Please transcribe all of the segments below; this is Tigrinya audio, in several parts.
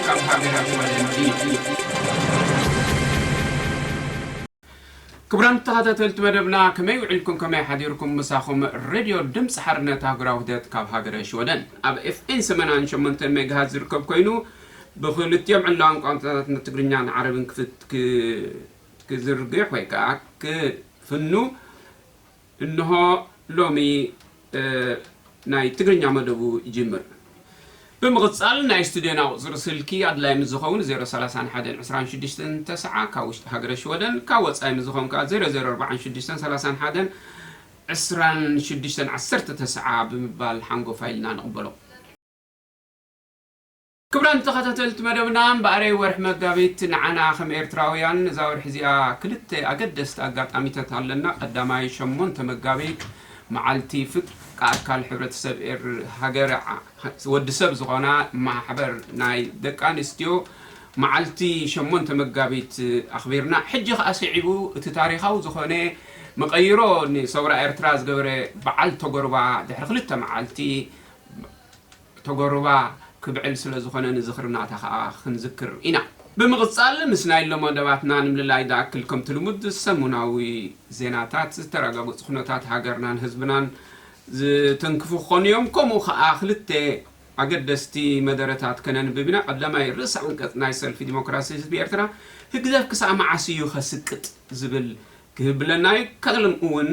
ካብ ሃገራት ወለዲ። ክቡራን ተኸታተልቲ መደብና፣ ከመይ ውዒልኩም፣ ከመይ ሓዲርኩም? ምሳኹም ሬድዮ ድምፂ ሓርነት ኣህጉራዊ ውህደት ካብ ሃገረ ሽወደን ኣብ ኤፍኤም ሰማንያን ሸሞንተን ሜጋሃት ዝርከብ ኮይኑ፣ ብክልቲኦም ዕላዋን ቋንቋታት ንትግርኛን ዓረብን ክፍት-፣ ክ-፣ ክዝርግሕ ወይ ከዓ ክፍኑ እንሆ ሎሚ፣ እ፣ ናይ ትግርኛ መደቡ ይጅምር። ብምቕጻል ናይ ስቱድዮና ቁጽሪ ስልኪ ኣድላይ ምስ ዝኸውን ዜሮ ሰላሳን ሓደን ዕስራን ሽዱሽተን ተስዓ፣ ካብ ውሽጢ ሃገረ ሽወደን፣ ካብ ወጻኢ ምስ ዝኸውን ከኣ ዜሮ ዜሮ ኣርባዓን ሽዱሽተን ሰላሳን ሓደን ዕስራን ሽዱሽተን ዓሰርተ ተስዓ ብምባል ሓንጎፋይ ኢልና ንቕበሎ። ክቡራን ተኸታተልቲ መደብና፣ እምበኣረይ ወርሒ መጋቢት ንዓና ከም ኤርትራውያን እዛ ወርሒ እዚኣ ክልተ ኣገደስቲ ኣጋጣሚታት ኣለና። ቀዳማይ ሸሞንተ መጋቢት መዓልቲ ፍትቂ ኣካል ሕብረተሰብ ኤር-፣ ሃገር ዓ-፣ ወዲ ሰብ ዝኾና ማሕበር ናይ ደቂ ኣንስትዮ መዓልቲ ሸሞንተ መጋቢት ኣኽቢርና። ሕጂ ከኣ ስዒቡ እቲ ታሪኻዊ ዝኾነ መቐይሮ ንሰውራ ኤርትራ ዝገበረ በዓል ተጎርባ ድሕሪ ክልተ መዓልቲ ተጎርባ ክብዕል ስለ ዝኾነ ንዝኽሪ ናታ ከኣ ክንዝክር ኢና። ብምቕጻል ምስ ናይ ሎሚ መደባትና ንምልላይ ዝኣክል ከምቲ ልሙድ ሰሙናዊ ዜናታት፣ ዝተረጋገጹ ኩነታት ሃገርናን ህዝብናን ዝተንክፉ ክኾኑ እዮም። ከምኡ ከኣ ክልተ ኣገደስቲ መደረታት ከነንብብ ኢና። ቀዳማይ ርእሰ ኣንቀጽ ናይ ሰልፊ ዲሞክራሲ ህዝቢ ኤርትራ፣ ህግደፍ ክሳዕ መዓስ እዩ ከስቅጥ ዝብል ክህብለና እዩ። ከምኡ እውን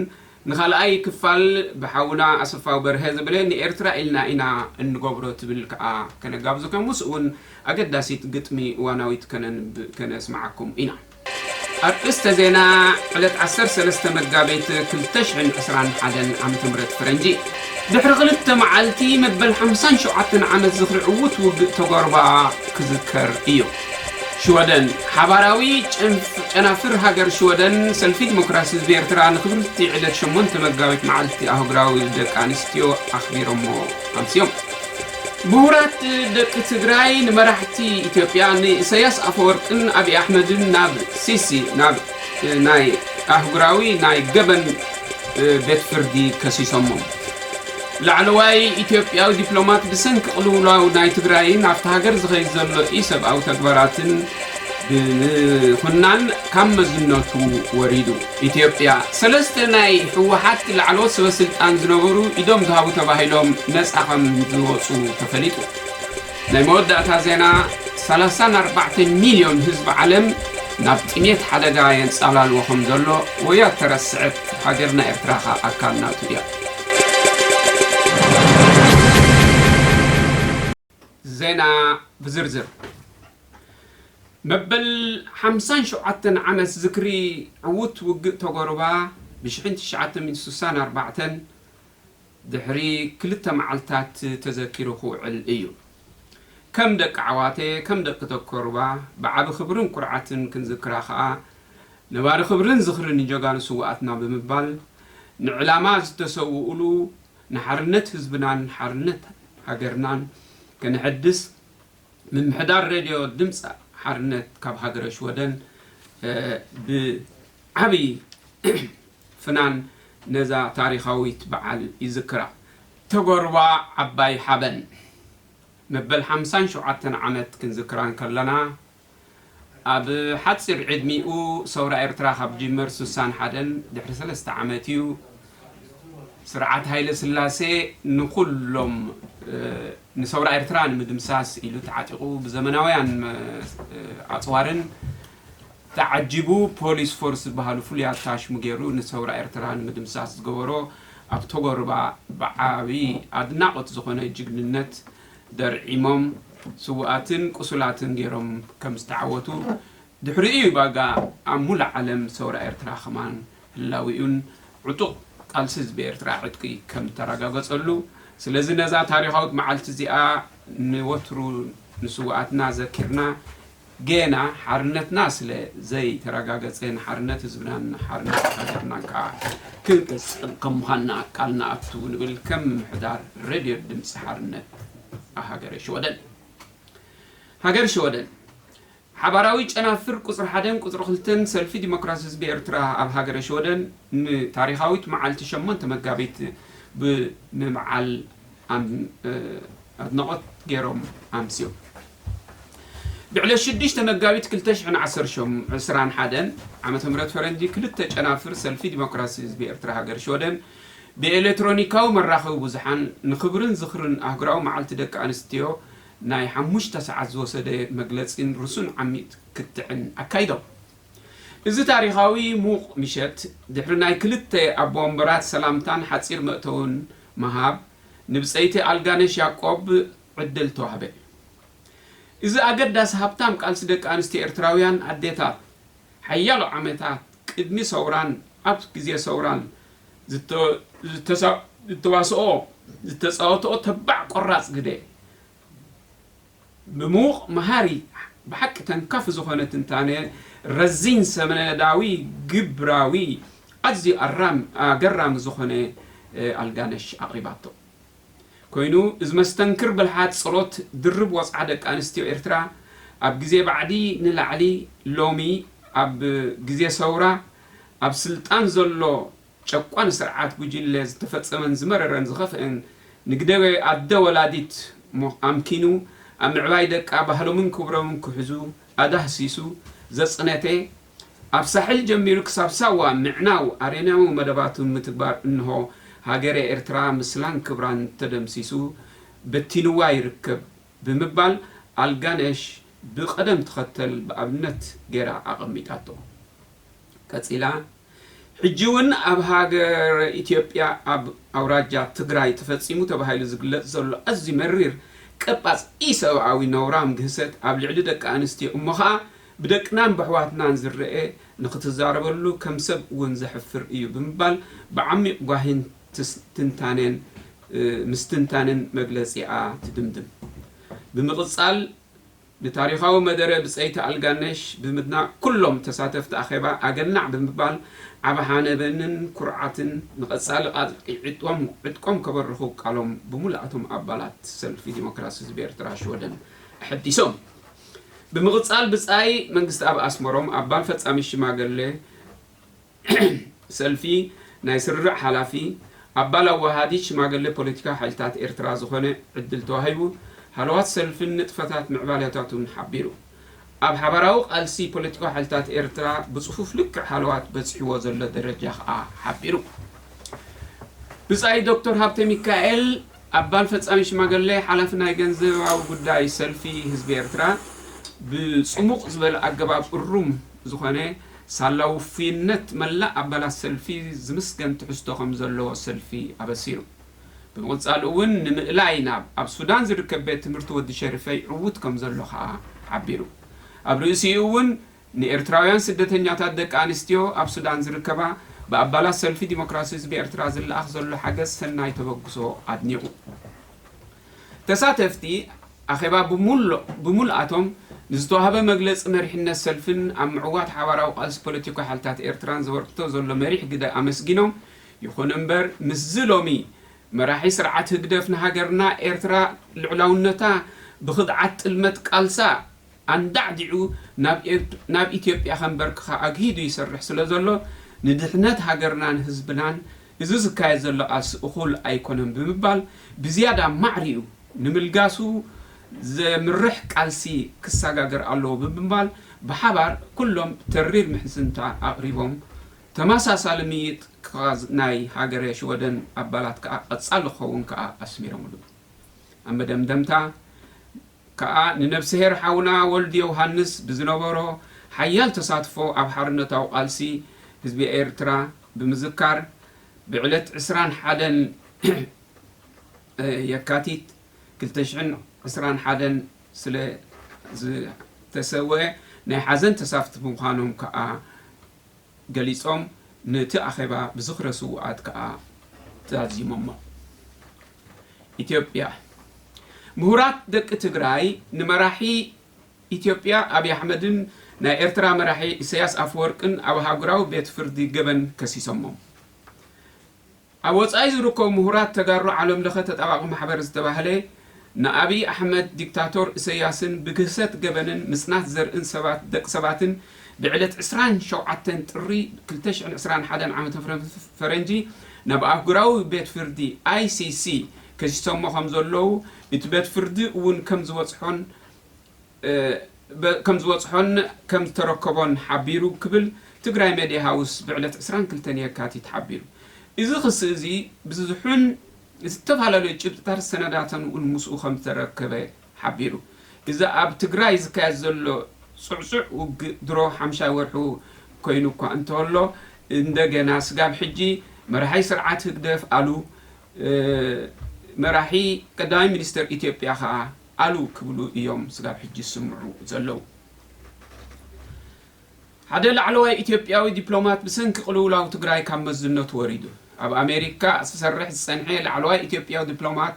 ንኻልኣይ ክፋል ብሓውና ኣሰፋው በርሀ ዝብለ ንኤርትራ ኢልና ኢና እንገብሮ ትብል ከኣ ከነጋብዘኩም፣ ምስኡ እውን ኣገዳሲት ግጥሚ እዋናዊት ከነንብ-፣ ከነስምዓኩም ኢና። ኣርእስተ ዜና ዕለት ዓሰርተ ሰለስተ መጋቢት ክልተ ሽሕን ዕስራን ሓደን ዓመተ ምህረት ፈረንጂ። ድሕሪ ክልተ መዓልቲ መበል ሓምሳን ሸውዓተን ዓመት ዝኽሪ ዕዉት ውግእ ተጎርባ ክዝከር እዩ። ሽወደን፣ ሓባራዊ ጨንፍ-፣ ጨናፍር ሃገር ሽወደን፣ ሰልፊ ዲሞክራሲ ህዝቢ ኤርትራ ንክብርቲ ዕለት ሸሞንተ መጋቢት መዓልቲ ኣህጉራዊ ደቂ ኣንስትዮ ኣኽቢሮሞ ኣምስዮም። ምሁራት ደቂ ትግራይ ንመራሕቲ ኢትዮጵያ ንኢሳያስ ኣፈወርቅን ኣብይ ኣሕመድን ናብ ሲሲ፣ ናብ ናይ ኣህጉራዊ ናይ ገበን ቤት ፍርዲ ከሲሶሞም። ላዕለዋይ ኢትዮጵያዊ ዲፕሎማት ብሰንኪ ቅልውላው ናይ ትግራይን ኣብቲ ሃገር ዝኸይድ ዘሎ ኢሰብኣዊ ተግባራትን ብምኹናን ካብ መዝነቱ ወሪዱ። ኢትዮጵያ፣ ሰለስተ ናይ ህወሓት ላዕለዎት ሰበ ስልጣን ዝነበሩ ኢዶም ዝሃቡ ተባሂሎም ነጻ ከም ዝወጹ ተፈሊጡ። ናይ መወዳእታ ዜና፣ ሰላሳን ኣርባዕተን ሚልዮን ህዝቢ ዓለም ናብ ጥሜት ሓደጋ የንጻላልዎ ከም ዘሎ ወዮ ተረስዐት፣ ሃገርና ኤርትራ ከኣ ኣካል ናቱ እያ። ዜና ብዝርዝር። መበል ሓምሳን ሸውዓተን ዓመት ዝክሪ ዕዉት ውግእ ተጎርባ ብሽሕን ትሽዓተ ሚእትን ስሳን ኣርባዕተን ድሕሪ ክልተ መዓልታት ተዘኪሩ ክውዕል እዩ። ከም ደቂ ዓዋተ፣ ከም ደቂ ተኮርባ ብዓቢ ክብርን ኩርዓትን ክንዝክራ ከኣ ነባሪ ክብርን ዝኽርን ንጀጋኑ ስውኣትና ብምባል ንዕላማ ዝተሰውኡሉ ንሓርነት ህዝብናን ሓርነት ሃገርናን ከነሐድስ ምምሕዳር ሬድዮ ድምፂ ሓርነት ካብ ሃገረ ሽወደን፣ እ፣ ብዓብዪ ፍናን ነዛ ታሪኻዊት በዓል ይዝክራ። ተጎርባ ዓባይ ሓበን መበል ሓምሳን ሸውዓተን ዓመት ክንዝክራ እንከለና፣ ኣብ ሓፂር ዕድሚኡ ሰውራ ኤርትራ ካብ ጅመር ስሳን ሓደን ድሕሪ ሰለስተ ዓመት እዩ። ስርዓት ሃይለ ስላሴ ንኹሎም፣ እ፣ ንሰውራ ኤርትራ ንምድምሳስ ኢሉ ተዓጢቑ ብዘመናውያን መ-፣ እ፣ ኣጽዋርን ተዓጂቡ ፖሊስ ፎርስ ዝበሃሉ ፍሉያት ታሽሙ ገይሩ ንሰውራ ኤርትራ ንምድምሳስ ዝገበሮ ኣብ ተጎርባ ብዓቢ ኣድናቖት ዝኾነ ጅግንነት ደርዒሞም ስውኣትን ቁሱላትን ገይሮም ከም ዝተዓወቱ ድሕሪኡ እዩ ባጋ ኣብ ሙሉእ ዓለም ሰውራ ኤርትራ ከማን ህላዊኡን ዕጡቕ ቃልሲ ህዝቢ ኤርትራ ዕጥቂ ከም ተረጋገጸሉ። ስለዚ ነዛ ታሪኻዊት መዓልቲ እዚኣ ንወትሩ ንስውኣትና ዘኪርና፣ ጌና ሓርነትና ስለ ዘይተረጋገጸ ንሓርነት ህዝብናን ንሓርነት ሃገርናን ከኣ ክንቅጽል ከም ምዃንና ቃል ንኣቱ ንብል ከም ምምሕዳር ሬድዮ ድምጺ ሓርነት ኣብ ሃገረ ሽወደን። ሃገር ሽወደን። ሓባራዊ ጨናፍር ቁጽሪ ሓደን ቁጽሪ ክልተን ሰልፊ ዲሞክራሲ ህዝቢ ኤርትራ ኣብ ሃገረ ሽወደን ንታሪኻዊት መዓልቲ ሸሞንተ መጋቢት ብምብዓል ኣም-፣ እ፣ ኣድናቖት ገይሮም ኣምስዮም። ብዕለት ሽዱሽተ መጋቢት ክልተ ሽሕን ዓሰርተ ሸሞንተን ዓመተ ምህረት ፈረንጂ፣ ክልተ ጨናፍር ሰልፊ ዲሞክራሲ ህዝቢ ኤርትራ ሃገር ሽወደን ብኤሌክትሮኒካዊ መራኸቢ ብዙሓን ንኽብርን ዝኽርን ኣህጉራዊ መዓልቲ ደቂ ኣንስትዮ ናይ ሓሙሽተ ሰዓት ዝወሰደ መግለጺን ርሱን ዓሚቕ ክትዕን ኣካይዶም። እዚ ታሪኻዊ ሙቕ ምሸት፣ ድሕሪ ናይ ክልተ ኣቦ ወንበራት ሰላምታን ሓጺር መእተውን ምሃብ፣ ንብጸይቲ ኣልጋነሽ ያዕቆብ ዕድል ተዋህበ። እዚ ኣገዳሲ ሃብታም ቃልሲ ደቂ ኣንስትዮ ኤርትራውያን ኣዴታት፣ ሓያሎ ዓመታት ቅድሚ ሰውራን ኣብ ግዜ ሰውራን ዝተ-፣ ዝተሳ-፣ ዝተዋስኦ፣ ዝተጻወትኦ ተባዕ ቆራጽ ግደ፣ ብምዉቕ መሃሪ፣ ብሓቂ ተንካፊ ዝኾነ ትንታነ፣ ረዚን ሰነዳዊ፣ ግብራዊ፣ ኣዝዩ ኣራም-፣ ኣገራሚ ዝኾነ፣ እ፣ ኣልጋነሽ ኣቕሪባቶ። ኮይኑ፣ እዚ መስተንክር ብልሓት ጸሎት ድርብ ወጽዓ ደቂ ኣንስትዮ ኤርትራ፣ ኣብ ግዜ ባዕዲ ንላዕሊ፣ ሎሚ ኣብ ግዜ ሰውራ፣ ኣብ ስልጣን ዘሎ ጨቋኒ ስርዓት ጉጅለ ዝተፈጸመን ዝመረረን ዝኸፍአን ንግደዊ ኣደ ወላዲት ሞ-፣ ኣምኪኑ፣ ኣብ ምዕባይ ደቃ ባህሎምን ክብሮምን ክሕዙ ኣዳህሲሱ ዘጽነተ፣ ኣብ ሳሕል ጀሚሩ ክሳብ ሳዋ ምዕናው ኣረሜናዊ መደባቱ ምትግባር እንሆ ሃገረ ኤርትራ ምስላን ክብራን ተደምሲሱ በቲንዋ ይርከብ ብምባል ኣልጋነሽ ብቐደም ተኸተል ብኣብነት ገይራ ኣቐሚጣቶ። ቀጺላ፣ ሕጂ እውን ኣብ ሃገረ ኢትዮጵያ ኣብ ኣውራጃ ትግራይ ተፈጺሙ ተባሂሉ ዝግለጽ ዘሎ ኣዝዩ መሪር፣ ቀጳጽ፣ ኢሰብኣዊ ነውራም ግህሰት ኣብ ልዕሊ ደቂ ኣንስትዮ እሞ ኸኣ ብደቅናን በሕዋትናን ዝረኤ ንኽትዛረበሉ ከም ሰብ እውን ዘሕፍር እዩ ብምባል ብዓሚቕ ጓሂን ትስ-፣ ትንታኔን፣ እ፣ ምስትንታንን መግለጺኣ ትድምድም። ብምቕጻል ንታሪኻዊ መደረ ብጸይቲ ኣልጋነሽ ብምድናቕ ኩሎም ተሳተፍቲ ኣኼባ ኣገናዕ ብምባል ዓቢ ሓበንን ኩርዓትን ንቐጻሊ ቃልሲ ዕጥቆም፣ ዕጥቆም ከበርኹ ቃሎም ብምሉኣቶም ኣባላት ሰልፊ ዲሞክራሲ ህዝቢ ኤርትራ ሽወደን ኣሐዲሶም። ብምቕጻል ብጻይ መንግስትኣብ ኣስመሮም ኣባል ፈጻሚ ሽማግለ ሰልፊ ናይ ስርርዕ ሓላፊ ኣባል ኣወሃዲ ሽማግለ ፖለቲካዊ ሓይልታት ኤርትራ ዝኾነ ዕድል ተዋሂቡ፣ ሃለዋት ሰልፍን ንጥፈታት ምዕባለታቱን ሓቢሩ። ኣብ ሓባራዊ ቃልሲ ፖለቲካዊ ሓይልታት ኤርትራ ብጽፉፍ ልክዕ ሃለዋት በጺሕዎ ዘሎ ደረጃ ከኣ ሓቢሩ። ብጻይ ዶክተር ሃብተ ሚካኤል ኣባል ፈጻሚ ሽማግለ ሓላፊ ናይ ገንዘባዊ ጉዳይ ሰልፊ ህዝቢ ኤርትራ ብጽሙቕ ዝበለ ኣገባብ እሩም ዝኾነ ሳላ ውፉይነት መላእ ኣባላት ሰልፊ ዝምስገን ትሕዝቶ ከም ዘለዎ ሰልፊ ኣበሲሩ። ብምቕጻል እውን ንምእላይ ናብ ኣብ ሱዳን ዝርከብ ቤት ትምህርቲ ወዲ ሸሪፈይ ዕዉት ከም ዘሎ ከኣ ሓቢሩ። ኣብ ርእሲኡ እውን ንኤርትራውያን ስደተኛታት ደቂ ኣንስትዮ ኣብ ሱዳን ዝርከባ ብኣባላት ሰልፊ ዲሞክራሲ ህዝቢ ኤርትራ ዝለኣኽ ዘሎ ሓገዝ ሰናይ ተበግሶ ኣድኒቑ። ተሳተፍቲ ኣኼባ ብምሉ-፣ ብምሉኣቶም ንዝተዋህበ መግለጺ መሪሕነት ሰልፍን ኣብ ምዕዋት ሓባራዊ ቃልሲ ፖለቲካዊ ሓይልታት ኤርትራን ዘበርክቶ ዘሎ መሪሕ ግደ ኣመስጊኖም። ይኹን እምበር፣ ምስዚ ሎሚ መራሒ ስርዓት ህግደፍ ንሃገርና ኤርትራ ልዑላውነታ ብኽድዓት ጥልመት ቃልሳ ኣንዳዕዲዑ ናብ ኤር-፣ ናብ ኢትዮጵያ ከንበርክኻ ኣግሂዱ ይሰርሕ ስለ ዘሎ፣ ንድሕነት ሃገርናን ህዝብናን እዚ ዝካየድ ዘሎ ቃልሲ እኹል ኣይኮነን ብምባል፣ ብዝያዳ ማዕሪኡ ንምልጋሱ ዘምርሕ ቃልሲ ክሰጋገር ኣለዎ ብምባል፣ ብሓባር ኩሎም ተሪር ምሕዝንታ ኣቕሪቦም። ተመሳሳሊ ምይይጥ ክቓዝ ናይ ሃገረ ሽወደን ኣባላት ከኣ ቀጻሊ ክኸውን ከኣ ኣስሚሮምሉ። ኣብ መደምደምታ ከኣ ንነብስሄር ሓውና ወልድ ዮውሃንስ ብዝነበሮ ሓያል ተሳትፎ ኣብ ሓርነታዊ ቃልሲ ህዝቢ ኤርትራ ብምዝካር፣ ብዕለት ዕስራን ሓደን የካቲት ክልተ ሽሕን ዕስራን ሓደን ስለ ዝተሰወአ ናይ ሓዘን ተሳፍቲ ምዃኖም ከኣ ገሊጾም፣ ነቲ ኣኼባ ብዝኽረ ስዉኣት ከኣ ዛዚሞሞ። ኢትዮጵያ። ምሁራት ደቂ ትግራይ ንመራሒ ኢትዮጵያ ኣብይ ኣሕመድን ናይ ኤርትራ መራሒ ኢሳያስ ኣፈወርቅን ኣብ ኣህጉራዊ ቤት ፍርዲ ገበን ከሲሶሞም። ኣብ ወጻኢ ዝርከቡ ምሁራት ተጋሩ ዓለም ለኸ ተጣባቒ ማሕበር ዝተባህለ ንኣብይ ኣሕመድ ዲክታቶር ኢሳያስን ብግህሰት ገበንን ምጽናት ዘርእን ሰባት፣ ደቂ ሰባትን ብዕለት ዕስራን ሸውዓተን ጥሪ ክልተ ሽሕን ዕስራን ሓደን ዓመተ ፈረንጂ ናብ ኣህጉራዊ ቤት ፍርዲ ኣይ ሲ ሲ ከሲሶሞ ከም ዘለዉ፣ እቲ ቤት ፍርዲ እውን ከም ዝበጽሖን፣ እ፣ ከም ዝበፅሖን ከም ዝተረከቦን ሓቢሩ ክብል ትግራይ ሜድያ ሃውስ ብዕለት ዕስራን ክልተን የካቲት ሓቢሩ። እዚ ክሲ እዚ ብዝሑን ዝተፈላለዩ ጭብጥታት ሰነዳትን እውን ምስኡ ከም ዝተረከበ ሓቢሩ። እዚ ኣብ ትግራይ ዝካየድ ዘሎ ፅዕፁዕ ውግእ ድሮ ሓምሻይ ወርሑ ኮይኑ እኳ እንተሎ፣ እንደገና ስጋብ ሕጂ መራሒ ስርዓት ህግደፍ ኣሉ፣ መራሒ ቀዳማይ ሚኒስተር ኢትዮጵያ ከዓ ኣሉ ክብሉ እዮም ስጋብ ሕጂ ዝስምዑ ዘለዉ። ሓደ ላዕለዋይ ኢትዮጵያዊ ዲፕሎማት ብሰንኪ ቅልውላው ትግራይ ካብ መዝነቱ ወሪዱ። ኣብ ኣሜሪካ ዝሰርሕ ዝጸንሐ ላዕለዋይ ኢትዮጵያዊ ዲፕሎማት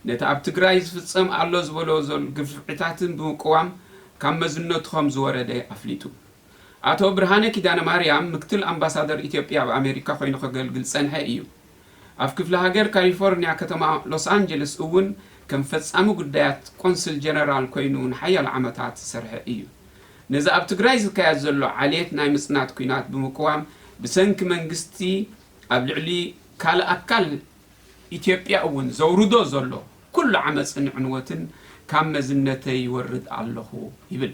ነቲ ኣብ ትግራይ ዝፍጸም ኣሎ ዝበሎ ዘሎ ግፍዕታትን ብምቅዋም ካብ መዝነቱ ከም ዝወረደ ኣፍሊጡ። ኣቶ ብርሃነ ኪዳነ ማርያም ምክትል ኣምባሳደር ኢትዮጵያ ኣብ ኣሜሪካ ኮይኑ ከገልግል ዝጸንሐ እዩ። ኣብ ክፍለ ሃገር ካሊፎርኒያ ከተማ ሎስ ኣንጀለስ እውን ከም ፈጻሚ ጉዳያት ቆንስል ጀነራል ኮይኑ ንሓያሎ ዓመታት ዝሰርሐ እዩ። ነዚ ኣብ ትግራይ ዝካየድ ዘሎ ዓሌት ናይ ምጽናት ኲናት ብምቅዋም ብሰንኪ መንግስቲ ኣብ ልዕሊ ካልእ ኣካል ኢትዮጵያ እውን ዘውርዶ ዘሎ ኩሉ ዓመጽን ዕንወትን ካብ መዝነተይ ይወርድ ኣለኹ ይብል።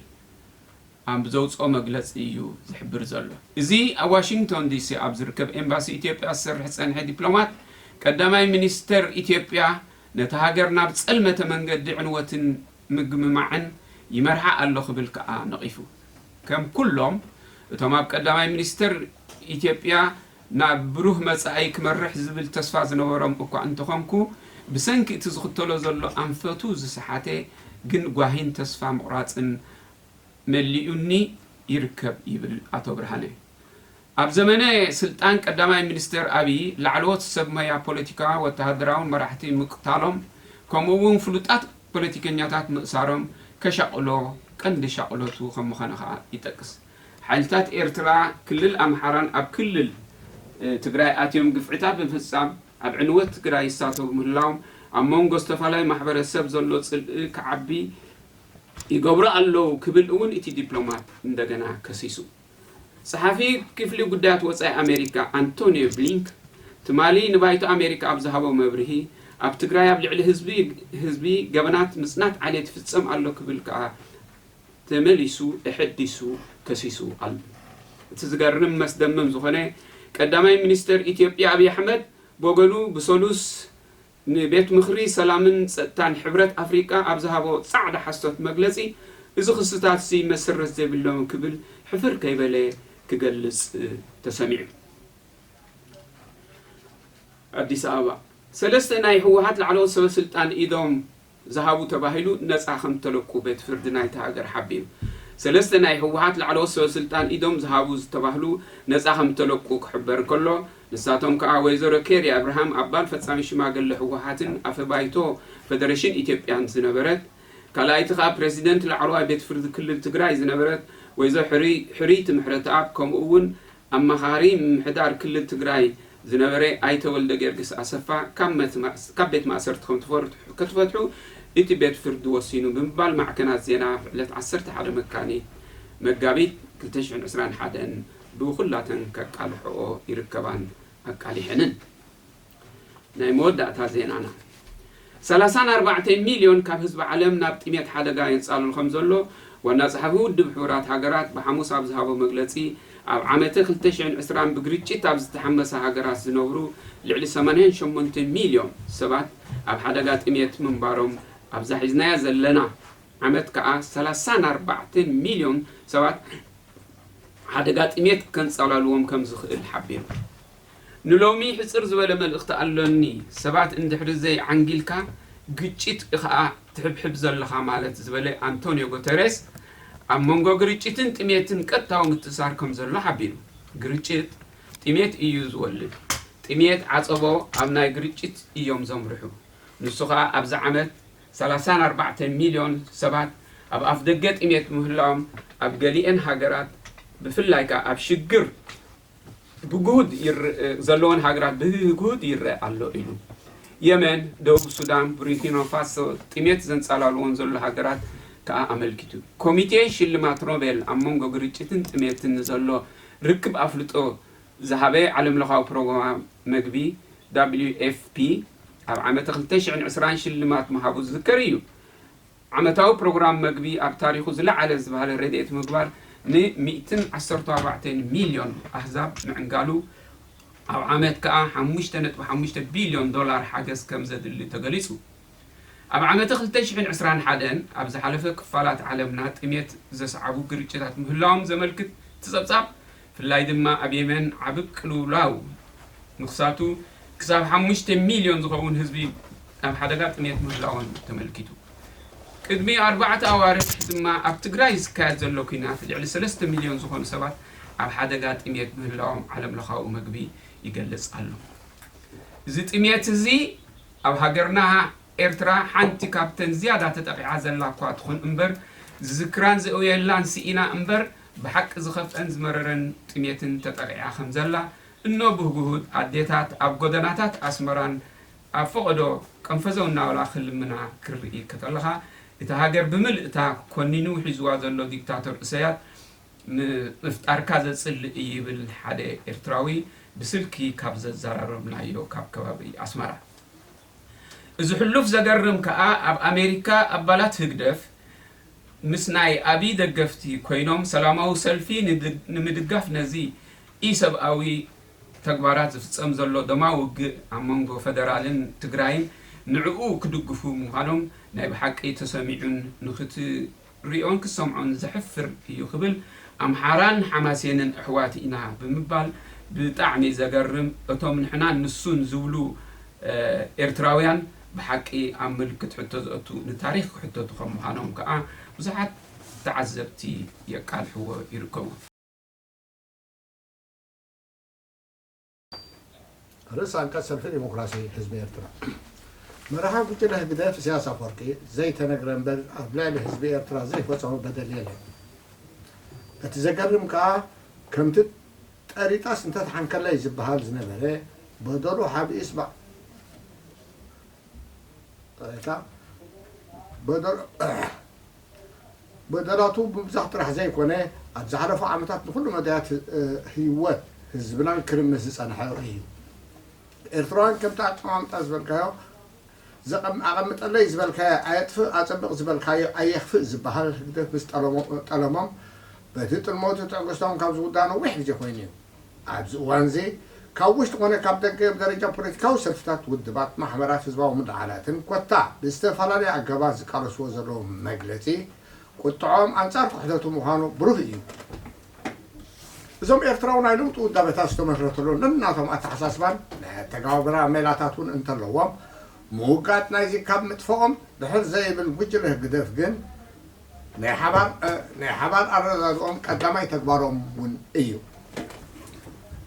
ኣብ ዘውፅኦ መግለፂ እዩ ዝሕብር ዘሎ። እዚ ኣብ ዋሽንግቶን ዲሲ ኣብ ዝርከብ ኤምባሲ ኢትዮጵያ ዝሰርሕ ዝፀንሐ ዲፕሎማት፣ ቀዳማይ ሚኒስተር ኢትዮጵያ ነታ ሃገር ናብ ጸልመተ መንገዲ ዕንወትን ምግምማዕን ይመርሓ ኣሎ ክብል ከኣ ነቒፉ። ከም ኩሎም እቶም ኣብ ቀዳማይ ሚኒስተር ኢትዮጵያ ናብ ብሩህ መጻኢ ክመርሕ ዝብል ተስፋ ዝነበሮም እኳ እንተኾንኩ፣ ብሰንኪ እቲ ዝኽተሎ ዘሎ ኣንፈቱ ዝሰሓተ ግን ጓሂን ተስፋ ምቑራጽን መሊኡኒ ይርከብ ይብል ኣቶ ብርሃነ። ኣብ ዘመነ ስልጣን ቀዳማይ ሚኒስተር ኣብይ ላዕለዎት ሰብ ሞያ ፖለቲካ፣ ወተሃደራውን መራሕቲ ምቅታሎም፣ ከምኡ እውን ፍሉጣት ፖለቲከኛታት ምእሳሮም ከሻቕሎ ቀንዲ ሻቕሎቱ ከም ምዃነ ከኣ ይጠቅስ። ሓይልታት ኤርትራ ክልል ኣምሓራን ኣብ ክልል ትግራይ ኣትዮም ግፍዕታት ብምፍጻም ኣብ ዕንወት ትግራይ ይሳተፉ ምህላዎም ኣብ መንጎ ዝተፈላለዩ ማሕበረሰብ ዘሎ ጽልኢ ክዓቢ ይገብሩ ኣለዉ ክብል እውን እቲ ዲፕሎማት እንደገና ከሲሱ። ጸሓፊ ክፍሊ ጉዳያት ወጻኢ ኣሜሪካ ኣንቶኒዮ ብሊንክ ትማሊ ንባይቶ ኣሜሪካ ኣብ ዝሃቦ መብርሂ፣ ኣብ ትግራይ ኣብ ልዕሊ ህዝቢ ህዝቢ ገበናት ምጽናት ዓሌት ይፍጸም ኣሎ ክብል ከኣ ተመሊሱ ኣሐዲሱ ከሲሱ ኣሎ። እቲ ዝገርም መስደመም ዝኾነ ቀዳማይ ሚኒስተር ኢትዮጵያ ኣብይ ኣሕመድ ብወገኑ ብሰሉስ ንቤት ምኽሪ ሰላምን ጸጥታን ሕብረት ኣፍሪቃ ኣብ ዝሃቦ ጻዕዳ ሓሶት መግለጺ፣ እዚ ክስታት እዚ መሰረት ዘይብሎም ክብል ሕፍር ከይበለ ክገልጽ ተሰሚዑ። ኣዲስ ኣበባ፣ ሰለስተ ናይ ህወሓት ላዕለዎት ሰበ ስልጣን ኢዶም ዝሃቡ ተባሂሉ ነጻ ከም ተለቁ ቤት ፍርዲ ናይታ ሃገር ሓቢሩ። ሰለስተ ናይ ህወሓት ላዕለዎት ሰበ ስልጣን ኢዶም ዝሃቡ ዝተባህሉ ነጻ ከም ተለቁ ክሕበር ከሎ፣ ንሳቶም ከኣ ወይዘሮ ኬሪ ኣብርሃም ኣባል ፈጻሚ ሽማግለ ህወሓትን ኣፈ ባይቶ ፈደረሽን ኢትዮጵያን ዝነበረት፣ ካልኣይቲ ከኣ ፕረሲደንት ላዕለዋይ ቤት ፍርዲ ክልል ትግራይ ዝነበረት ወይዘሮ ሕሪ- ሕርይቲ ምሕረተኣብ ከምኡ እውን ኣማኻሪ ምምሕዳር ክልል ትግራይ ዝነበረ ኣይተ ወልደጊዮርጊስ ኣሰፋ ካብ መት- ማእስ- ካብ ቤት ማእሰርቲ ከም ትፈር- ክትፈትሑ እቲ ቤት ፍርዲ ወሲኑ ብምባል ማዕከናት ዜና ዕለት ዓሰርተ ሓደ መካኒ መጋቢት ክልተ ሽሕን ዕስራን ሓደን ብኹላተን ከቃልሕኦ ይርከባን ኣቃሊሐንን። ናይ መወዳእታ ዜናና፣ ሰላሳን ኣርባዕተን ሚልዮን ካብ ህዝቢ ዓለም ናብ ጥሜት ሓደጋ የንጻልል ከም ዘሎ ዋና ጸሓፊ ውድብ ሕቡራት ሃገራት ብሓሙስ ኣብ ዝሃቦ መግለጺ፣ ኣብ ዓመተ ክልተ ሽሕን ዕስራን ብግርጭት ኣብ ዝተሓመሳ ሃገራት ዝነብሩ ልዕሊ ሰማንያን ሸሞንተን ሚልዮን ሰባት ኣብ ሓደጋ ጥሜት ምንባሮም፣ ኣብዛ ሒዝናያ ዘለና ዓመት ከኣ ሰላሳን ኣርባዕተን ሚልዮን ሰባት ሓደጋ ጥሜት ከንጸላልዎም ከም ዝኽእል ሓቢሩ። ንሎሚ ሕጽር ዝበለ መልእኽቲ ኣሎኒ፣ ሰባት እንድሕሪ ዘይዓንጊልካ ግጭት ኢኻ ትሕብሕብ ዘለኻ ማለት ዝበለ ኣንቶኒዮ ጉተሬስ፣ ኣብ መንጎ ግርጭትን ጥሜትን ቀጥታዊ ምትእሳር ከም ዘሎ ሓቢሩ። ግርጭት ጥሜት እዩ ዝወልድ። ጥሜት ዓጸቦ ኣብ ናይ ግርጭት እዮም ዘምርሑ። ንሱ ኸኣ ኣብዚ ዓመት ሰላሳን ኣርባዕተን ሚልዮን ሰባት ኣብ ኣፍደገ ጥሜት ምህላዎም ኣብ ገሊአን ሃገራት ብፍላይ ከኣ ኣብ ሽግር ብግሁድ ይር- ዘለወን ሃገራት ብግሁድ ይረአ ኣሎ ኢሉ። የመን፣ ደቡብ ሱዳን፣ ቡርኪና ፋሶ ጥሜት ዘንጸላልወን ዘሎ ሃገራት ከኣ ኣመልኪቱ። ኮሚቴ ሽልማት ኖቤል ኣብ መንጎ ግርጭትን ጥሜትን ንዘሎ ርክብ ኣፍልጦ ዝሃበ ዓለምለኻዊ ፕሮግራም መግቢ ደብሊዩ ኤፍ ፒ ኣብ ዓመተ ክልተ ሽሕን ዕስራን ሽልማት ምሃቡ ዝዝከር እዩ። ዓመታዊ ፕሮግራም መግቢ ኣብ ታሪኹ ዝለዓለ ዝበሃለ ረድኤት ምግባር ን ሚእትን ዓሰርተ ኣርባዕተን ሚልዮን ኣህዛብ ምዕንጋሉ፣ ኣብ ዓመት ከኣ ሓሙሽተ ነጥቢ ሓሙሽተ ቢልዮን ዶላር ሓገዝ ከም ዘድሊ ተገሊጹ። ኣብ ዓመተ ክልተ ሽሕን ዕስራን ሓደን ኣብ ዝሓለፈ ክፋላት ዓለምና ጥሜት ዘስዓቡ ግርጭታት ምህላዎም ዘመልክት እቲ ጸብጻብ፣ ብፍላይ ድማ ኣብ የመን ዓቢ ቅልውላው ምኽሳቱ፣ ክሳብ ሓሙሽተ ሚልዮን ዝኸውን ህዝቢ ኣብ ሓደጋ ጥሜት ምህላዎም ተመልኪቱ። ቅድሚ ኣርባዕተ ኣዋርሕ ድማ ኣብ ትግራይ ዝካየድ ዘሎ ኲናት ልዕሊ ሰለስተ ሚልዮን ዝኾኑ ሰባት ኣብ ሓደጋ ጥሜት ምህላዎም ዓለምለኻዊ መግቢ ይገልጽ ኣሎ። እዚ ጥሜት እዚ ኣብ ሃገርና ኤርትራ ሓንቲ ካብተን ዝያዳ ተጠቒዓ ዘላ እኳ ትኹን እምበር፣ ዝዝክራን ዝእውየላን ስኢና እምበር፣ ብሓቂ ዝኸፍአን ዝመረረን ጥሜትን ተጠቒዓ ከም ዘላ፣ እኖ ብህጉሁት ኣዴታት ኣብ ጎደናታት ኣስመራን ኣብ ፈቐዶ ቀንፈዘው እናበላ ክልምና ክርኢ ከተለኻ፣ እታ ሃገር ብምልእታ ኮኒኑ ሒዝዋ ዘሎ ዲክታቶር እሰያስ ም-፣ ምፍጣርካ ዘጽልእ እዩ ይብል ሓደ ኤርትራዊ ብስልኪ ካብ ዘዘራረብናዮ ካብ ከባቢ ኣስመራ። እዚ ሕሉፍ ዘገርም ከኣ ኣብ ኣሜሪካ ኣባላት ህግደፍ ምስ ናይ ኣብይ ደገፍቲ ኮይኖም ሰላማዊ ሰልፊ ንድ-፣ ንምድጋፍ ነዚ ኢሰብኣዊ ተግባራት ዝፍጸም ዘሎ ደማዊ ውግእ ኣብ መንጎ ፈደራልን ትግራይን ንዕኡ ክድግፉ ምዃኖም ናይ ብሓቂ ተሰሚዑን ንኽትሪኦን ክትሰምዖን ዘሕፍር እዩ ክብል ኣምሓራን ሓማሴንን ኣሕዋት ኢና ብምባል ብጣዕሚ ዘገርም እቶም ንሕናን ንሱን ዝብሉ ኤርትራውያን ብሓቂ ኣብ ምልክት ሕቶ ዘእቱ ንታሪኽ ክሕተቱ ከም ምዃኖም ከኣ ብዙሓት ተዓዘብቲ የቃልሕዎ ይርከቡ። ርእስ ኣንቀጽ ሰልፊ ዲሞክራሲ ህዝቢ ኤርትራ። መራሒ ጉጅለ ህግደፍ ኢሳያስ ኣፈወርቂ ዘይተነግረ እምበር ኣብ ልዕሊ ህዝቢ ኤርትራ ዘይፈጸሞ በደል የለን። እቲ ዘገርም ከኣ ከምቲ ጠሪጣስ እንተትሓንከለይ ዝበሃል ዝነበረ በደሉ ሓቢኡስ ባ-፣ እታ በደሉ በደላቱ ምብዛሕ ጥራሕ ዘይኮነ ኣብ ዝሓለፉ ዓመታት ንኹሉ መዳያት ህይወት ህዝብናን ክርምስ ዝጸንሐ እዩ። ኤርትራውያን ከምቲ ኣቀማምጣ ዝበልካዮ ዘቐም-፣ ኣቐምጠለይ ዝበልካዮ ኣየጥፍእ፣ ኣጸብቕ ዝበልካዮ ኣየኽፍእ ዝበሃል ህግደፍ ምስ ጠለሞ-፣ ጠለሞም በቲ ጥልሞቱ ትዕግስቶም ካብ ዝውዳእ ነዊሕ ግዜ ኮይኑ እዩ። ኣብዚ እዋንዚ ካብ ውሽጢ ኮነ ካብ ደገ ብደረጃ ፖለቲካዊ ሰልፍታት፣ ውድባት፣ ማሕበራት፣ ህዝባዊ ምድዓላትን ኮታ ብዝተፈላለየ ኣገባብ ዝቃለስዎ ዘለዉ መግለጺ ቁጥዖም ኣንጻር ክሕደቱ ምዃኑ ብሩህ እዩ። እዞም ኤርትራዊ ናይ ለውጢ ውዳበታት ዝተመስረተሉ ነናቶም ኣተሓሳስባን ናይ ኣተገባብራ ሜላታት እውን እንተለዎም ምውጋድ ናይዚ ካብ ምጥፍኦም ድሕር ዘይብል ጉጅለ ህግደፍ ግን ናይ ሓባር ናይ ሓባር ኣረዳድኦም ቀዳማይ ተግባሮም እውን እዩ።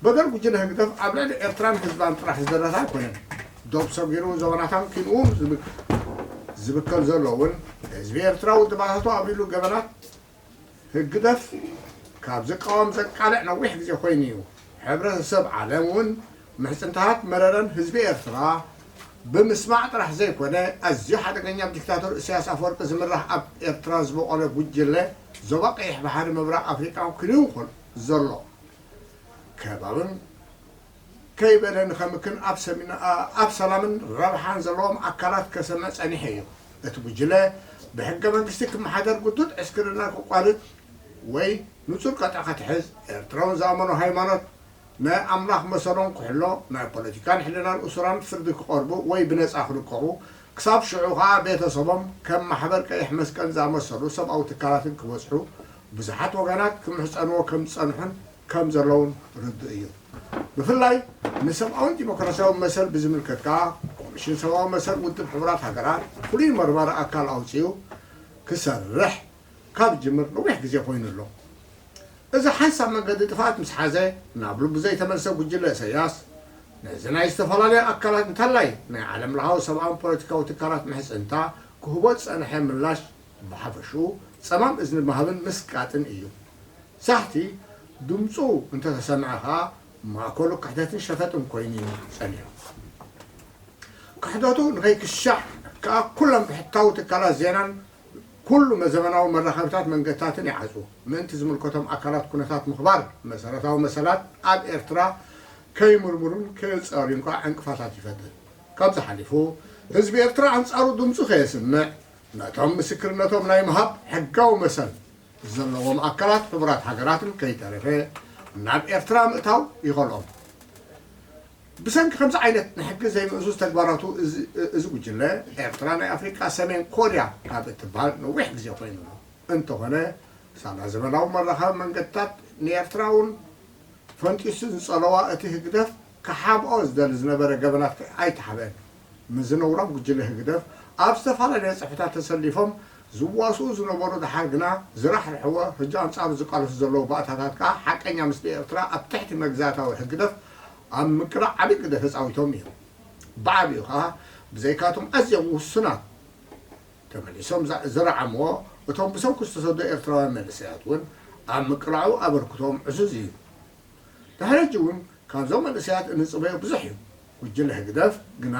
በደል ጉጅለ ህግደፍ ኣብ ልዕሊ ኤርትራን ህዝባን ጥራሕ ዝደረተ ኣይኮነን። ዶብ ሰጊሩ ዘበናት ኣምኪኑ ዝብከል ዘሎ እውን ህዝቢ ኤርትራ ውድባታቱ ኣብሊሉ ገበናት ህግደፍ ካብ ዝቃወም ዘቃልዕ ነዊሕ ግዜ ኮይኑ እዩ። ሕብረተሰብ ዓለም እውን ምሕጽንታታት መረረን ህዝቢ ኤርትራ ብምስማዕ ጥራሕ ዘይኮነ ኣዝዩ ሓደገኛ ብዲክታቶር ኢሳያስ ኣፈወርቂ ዝምራሕ ኣብ ኤርትራ ዝበቖለ ጉጅለ ዞባ ቀይሕ ባሕሪ ምብራቕ ኣፍሪቃ ክልውኮል ዘሎ ከባብን ከይበለ ንኸምክን ኣብ ሰሚና-፣ ኣብ ሰላምን ረብሓን ዘለዎም ኣካላት ከሰምዕ ጸኒሑ እዩ። እቲ ጉጅለ ብሕገ መንግስቲ ክመሓደር፣ ግዱድ ዕስክርና ከቋርጽ ወይ ንጹር ቀጠ ክትሕዝ፣ ኤርትራውን ዝኣመኖ ሃይማኖት ናይ ኣምላኽ መሰሎም ክሕሎ፣ ናይ ፖለቲካን ሕልናን እሱራን ፍርዲ ክቐርቡ ወይ ብነጻ ክልቀቑ፣ ክሳብ ሽዑ ከኣ ቤተሰቦም ከም ማሕበር ቀይሕ መስቀል ዝኣመሰሉ ሰብኣዊ ትካላትን ክበጽሑ ብዙሓት ወገናት ክምሕጸንዎ ከም ዝጸንሑን ከም ዘለውን ርዱእ እዩ። ብፍላይ ንሰብኣውን ዲሞክራሲያውን መሰል ብዝምልከት ከኣ ኮሚሽን ሰብኣዊ መሰል ውድብ ሕቡራት ሃገራት ፍሉይ መርማሪ ኣካል ኣውጺኡ ክሰርሕ ካብ ዝጅምር ነዊሕ ግዜ ኮይኑ ኣሎ። እዚ ሓንሳብ መንገዲ ጥፍኣት ምስ ሓዘ ናብ ልቡ ዘይተመልሰ ጉጅለ ኢሳያስ ነዚ ናይ ዝተፈላለዩ ኣካላት እንተላይ ናይ ዓለም ለኻዊ ሰብኣውን ፖለቲካዊ ትካላት ምሕጽንታ ክህቦ ዝጸንሐ ምላሽ ብሓፈሽኡ ጸማም እዝኒ ምሃብን ምስቃጥን እዩ። ሳሕቲ ድምጹ እንተተሰምዐ ከኣ ማእከሉ ክሕደትን ሸፈጥን ኮይኑ እዩ ጸኒሑ። ክሕደቱ ንኸይክሻዕ ከኣ ኩሎም ብሕታዊ ትካላት ዜናን ኩሉ ዘመናዊ መራኸብታት መንገድታትን ይዓጽዉ። ምእንቲ ዝምልከቶም ኣካላት ኩነታት ምኽባር መሰረታዊ መሰላት ኣብ ኤርትራ ከይምርምሩን ከየጻርዩን ከኣ ዕንቅፋታት ይፈጥር። ካብዚ ሓሊፉ ህዝቢ ኤርትራ ኣንጻሩ ድምጹ ከየስምዕ ነቶም ምስክርነቶም ናይ ምሃብ ሕጋዊ መሰል ዘለዎም ኣካላት ሕቡራት ሃገራትን ከይተረፈ ናብ ኤርትራ ምእታው ይኸልኦም። ብሰንኪ ከምዚ ዓይነት ንሕጊ ዘይምእዙዝ ተግባራቱ እዚ፣ እዚ ጉጅለ ኤርትራ ናይ ኣፍሪቃ ሰሜን ኮርያ ካብ እትበሃል ነዊሕ ግዜ ኮይኑ ኣሎ። እንተኾነ ሳላ ዘመናዊ መራኸቢ መንገድታት ንኤርትራ እውን ፈንጢሱ ዝጸለዋ እቲ ህግደፍ ክሓብኦ ዝደሊ ዝነበረ ገበናት ኣይተሓብአን። ምስዚ ነውራም ጉጅለ ህግደፍ ኣብ ዝተፈላለየ ጽፍሕታት ተሰሊፎም ዝዋስኡ ዝነበሩ፣ ደሓር ግና ዝራሕርሕዎ፣ ሕጂ ኣንጻሩ ዝቃለሱ ዘለዉ ባእታታት ከኣ ሓቀኛ ምስሊ ኤርትራ ኣብ ትሕቲ መግዛእታዊ ህግደፍ ኣብ ምቅላዕ ዓቢ ግደ ተጻዊቶም እዮም። ብዓቢኡ ከኣ ብዘይካቶም ኣዝዮም ውሱናት ተመሊሶም ዛ-፣ ዝረዓምዎ፣ እቶም ብሰንኩ ዝተሰዱ ኤርትራውያን መንእሰያት እውን ኣብ ምቅላዑ ኣበርክቶኦም ዕዙዝ እዩ። ድሕሪ ሕጂ እውን ካብዞም መንእሰያት እንጽበዮ ብዙሕ እዩ። ጉጅለ ህግደፍ ግና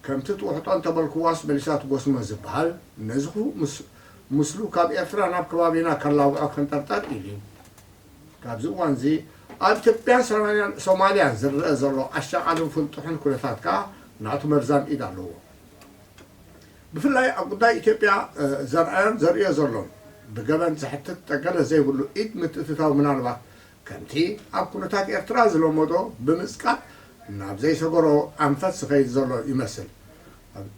ከምቲ ትውሕጦ እንተበልክዋስ መሊሳ ትጎስሞ ዝበሃል ነዚ ምስ-፣ ምስሉ ካብ ኤርትራ ናብ ከባቢና ከላውዖ ክንጠርጠር ኢሉ እዩ። ካብዚ እዋንዚ ኣብ ኢትዮጵያን ሶማልያን፣ ሶማልያን ዝረአ ዘሎ ኣሻቓልን ፍንጡሕን ኩነታት ከኣ ናቱ መርዛም ኢድ ኣለዎ። ብፍላይ ኣብ ጉዳይ ኢትዮጵያ፣ እ፣ ዘርኣዮን ዘርእዮ ዘሎን ብገበን ዘሕትት ጠገለ ዘይብሉ ኢድ ምትእትታው ምናልባት ከምቲ ኣብ ኩነታት ኤርትራ ዝለመዶ ብምጽቃጥ ናብ ዘይሰገሮ ኣንፈት ዝኸይድ ዘሎ ይመስል። ኣብ-፣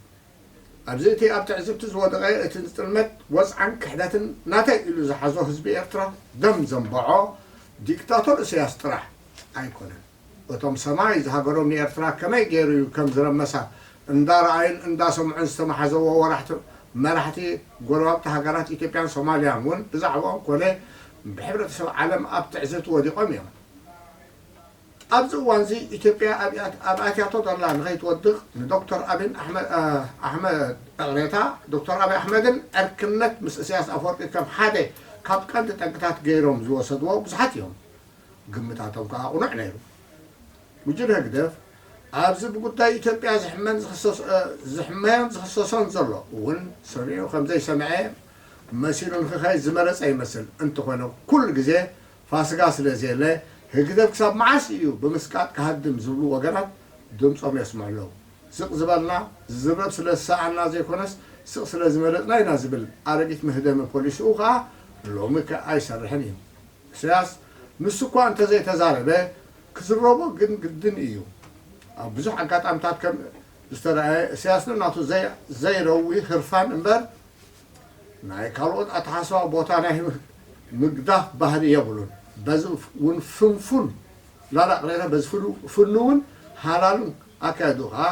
ኣብዚ እቲ ኣብ ትዕዝብቲ ዝወደቐ እቲ ጥልመት ወጽዓን ክሕደትን ናተይ ኢሉ ዝሓዞ ህዝቢ ኤርትራ ደም ዘንበዖ ዲክታቶር ኢሳያስ ጥራሕ ኣይኮነን። እቶም ሰማይ ዝሃገሮም ንኤርትራ ከመይ ገይሩ እዩ ከም ዝረመሳ እንዳረኣዩን እንዳሰምዑን ዝተመሓዘዎ ወራሕቲ መራሕቲ ጎረባብቲ ሃገራት ኢትዮጵያን ሶማልያን እውን ብዛዕባኦም ኮነ ብሕብረተሰብ ዓለም ኣብ ትዕዝብቲ ወዲቖም እዮም። ኣብዚ እዋንዚ ኢትዮጵያ ኣብ ኣት-፣ ኣብ ኣትያቶ ዘላ ንኸይትወድቕ ንዶክተር ኣቢን ኣሕመድ፣ እ፣ ኣሕመድ፣ ይቕሬታ፣ ዶክተር ኣቢ ኣሕመድን ዕርክነት ምስ ኢሳያስ ኣፈወርቂ ከም ሓደ ካብ ቀንዲ ጠንቅታት ገይሮም ዝወሰድዎ ብዙሓት እዮም። ግምታቶም ከኣ ቅኑዕ ነይሩ። ጉጅለ ህግደፍ ኣብዚ ብጉዳይ ኢትዮጵያ ዝሕመን ዝኽሰስ-፣ እ፣ ዝሕመዮን ዝኽሰሶን ዘሎ እውን ሰሚዑ ከም ዘይሰምዐ መሲሉ ንክኸይድ ዝመረጸ ይመስል። እንተኾነ ኩሉ ግዜ ፋስጋ ስለ ዘየለ ህግደፍ ክሳብ መዓስ እዩ ብምስቃጥ ክሃድም ዝብሉ ወገናት ድምጾም የስምዑ ኣለዉ። ስቕ ዝበልና ዝዝረብ ስለ ዝሰኣና ዘይኮነስ ስቕ ስለ ዝመረጽና ኢና ዝብል ኣረጊት መህደሚ ፖሊሲኡ ከኣ ሎሚ ከ ኣይሰርሕን እዩ። ኢሳያስ ንሱ እኳ እንተዘይተዛረበ ክዝረቦ ግን ግድን እዩ። ኣብ ብዙሕ ኣጋጣምታት ከም ዝተረኣየ ኢሳያስ ንናቱ ዘይ-፣ ዘይረዊ ህርፋን እምበር ናይ ካልኦት ኣተሓሳስባ ቦታ ናይ ምግዳፍ ባህሊ የብሉን። በዚ እውን ፍንፉን ላላ ቅሬታ በዚ ፍኑ-፣ ፍኑውን ሃላሉን ኣካይዱ ኸዓ